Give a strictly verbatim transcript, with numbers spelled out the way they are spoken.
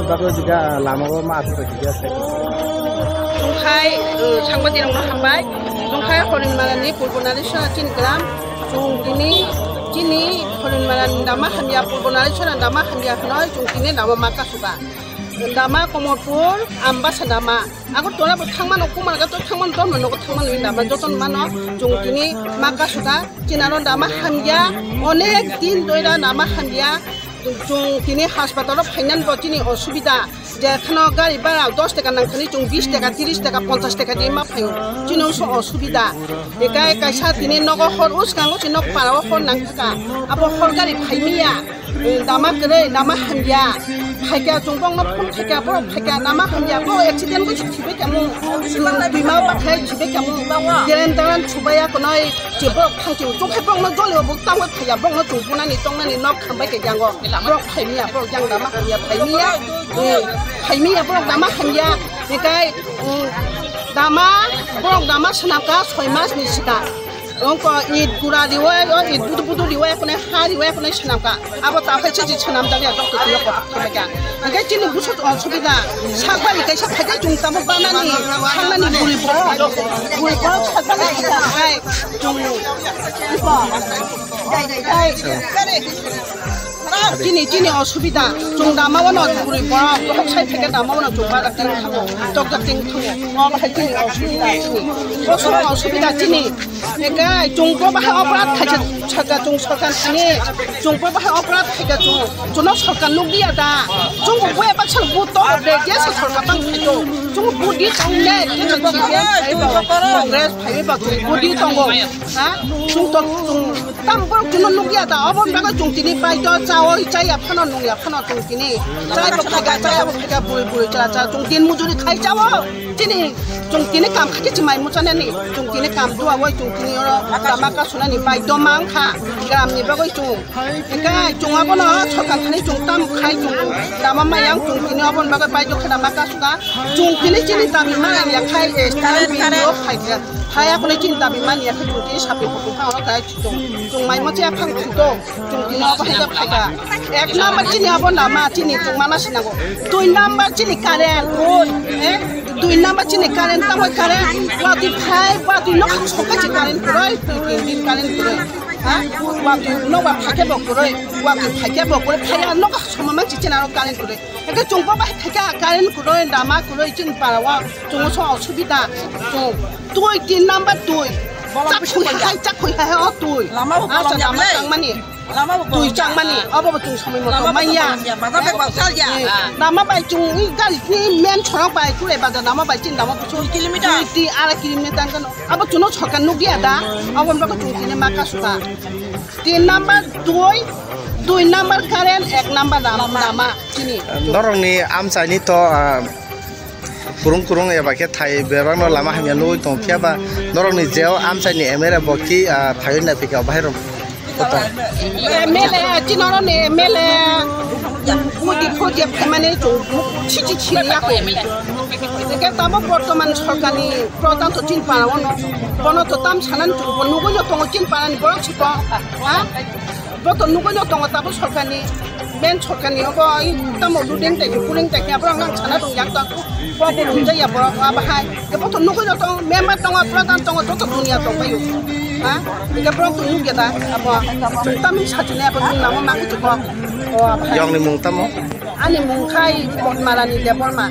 Bagwi jika lama o ma asuk khe ya. Chwngkhai, uh, sangbadirokno hambai. Chwngkhai Horinmarani Purbo Narisora chini gram. Chwng tini chini Horinmarani dama hamya, Purbo Narisora dama hamya hwnwi chwng tini dama ma kasuka. Dama Komorpur, Ambasa dama. Agartala bo thangmano, Kumarghat o thangmano, Dharmanagar o thangmano, dama joto mano, chwng tini ma kasuka. Chini aro dama hamya, onek din doira dama hamya. Chwng tini hospital o phainan bo chini osubida. Je kheno gari bhara dos taka nangthani chwng bis taka, tris taka, ponchas taka di ma phaio. Chini uso osubida. Ekai kaisa tini nogo hor uskango chini nok para o hor nangthaka. Abo hor gari phaimiya. Dama kwrwi, dama hamya. Phaikha chwng bongno phone khaikha, borok phaikha, dama hamya. Bo accident bo thibai kamo. Twima bakhai thibai kamo. Deren daran chubaya konoi. Che borok thangchi chukhe borokno jolio bo tangwi phaiya, borokno chwng bunani tongnani nok khambai khe yango. Borok phaimiya, borok yang dama hamya phaimiya. Phaimiya borok dama hamya. Ekai, dama, borok dama swnamkha soi mas ni sika. Ongko it gura riwai, o it budu budu riwai, kone ha riwai, kone swnamkha. Abo ta phai se swnamjak ya, doctor tuyo kothok thumai ka. Hingke chini buso osubida. Sakbari kaisa phaikhe chwng tamo banani, thangnani buri borok. Buri borok sakbari kaisa hai chwng. Hai. Chini, chini osubida. Chwng dama wano buri borok. Borok sai phaikhe dama wano chwng bajak ting thango. Tokjak ting thango. Obo hai chini osubida chini. Boso osubida chini. Ekai, chwng bo bahai oporad khaisa sarkar, chwng sarkar sini. Chwng bo bahai oporad khaika chwng. Chwngno sarkar nukliya da. Chwng bo buya baksa bu tongo bre, jesa sarkar tang khaito. Chwng bo di tong ne, chwng bo di tong ne, Congress phaiwi ba chwng bo di tongo. Ha? Chwng to, chwng tam borok chwngno nukliya da. Obo bagwi chwng tini bai to chawi chaya phano nungya phano chwng tini. Chai bo khaika, chaya bo khaika, bui bui cha cha chwng din mujuri khai chawo. Chini, chwng tini kam kha khe chwng mai muchanani, chwng tini kam dua wai chwng tini oro dama kasunani bai doma wngkha, gram ni bagwi chwng. Hingke chwng abono sorkar thani chwng tam khai chwng dama maya wng chwng tini oboni bagwi bai dokhe dama kasuka. Chwng tini chini dabi maya khai, eh, Stalin video khai kha. Haya kone chini dabi maya khai chwng tini sapi kutung kha oro khai chwng. Chwng mai muchaya phang chwng to. Chwng tini obo hai khe phaikha. Ek number chini obo lama chini chwng mana sinango. Dui number chini current. Eh? Dui number chini current, tamo current. Watwi phai, watwi no sokai chi current kwrwi, twi tin din current kwrwi. Ha? Watwi no ba phaikhe bo kwrwi, watwi phaikhe bo kwrwi. Phaiya no somamang chi chini aro current kwrwi. Hingke chwng bo bai khaikha current kwrwi, dama kwrwi chini para o chwng so osubida. Chwng twi tin number twi. Chakhui hai, chakhui hai o twi. Lama bo asa lama tangmani. Lama bo twi changmani. Obo bo chwng somoi moto manya. Lama bo manya. Mata be bausa ya. Lama bai chwng i gari ni main sorok bai kure bazar lama bai chini lama bo chwng kilometer. Twi, twi arai kilometer tang kano. Abo chwngno sorkar nukya da. Obo bo chwng tini ma kasuka. Tin number dui, dui number current, ek number lama, lama chini. Norokni amchaini to, ah, kurung kurung eba khe thai bebakno lama hamya nugwi tong phiya ba norokni jeo amchaini M L A bo ki, ah, thaiwi nai phikha bahai rok kotor. M L A, chinorokni M L A, mudi phodi phaimani chwng chiji chini yakho. Hingke tamo bortoman sorkarni prodhan to chin para ono, bono to tam sanan chwng bo nugwi no tongo chin parani borok si to, ha? Bo to nugwi no tongo tamo sorkarni, main sorkarni obo tamo looting tai kuling tai khe borok nang sana tong yak tong. Bo bo rung jaya borok abo hai. Ke bo to nugwi no tongo, member tongo, pradhan tongo, joto dunia tong bayo. Ha? Ke borok to nugya da abo. Tamo sachine abo nung namo ma kuchuk borok. O abo hai. Yongni mung tamo? Ani mung khai Potmarani Debbarma.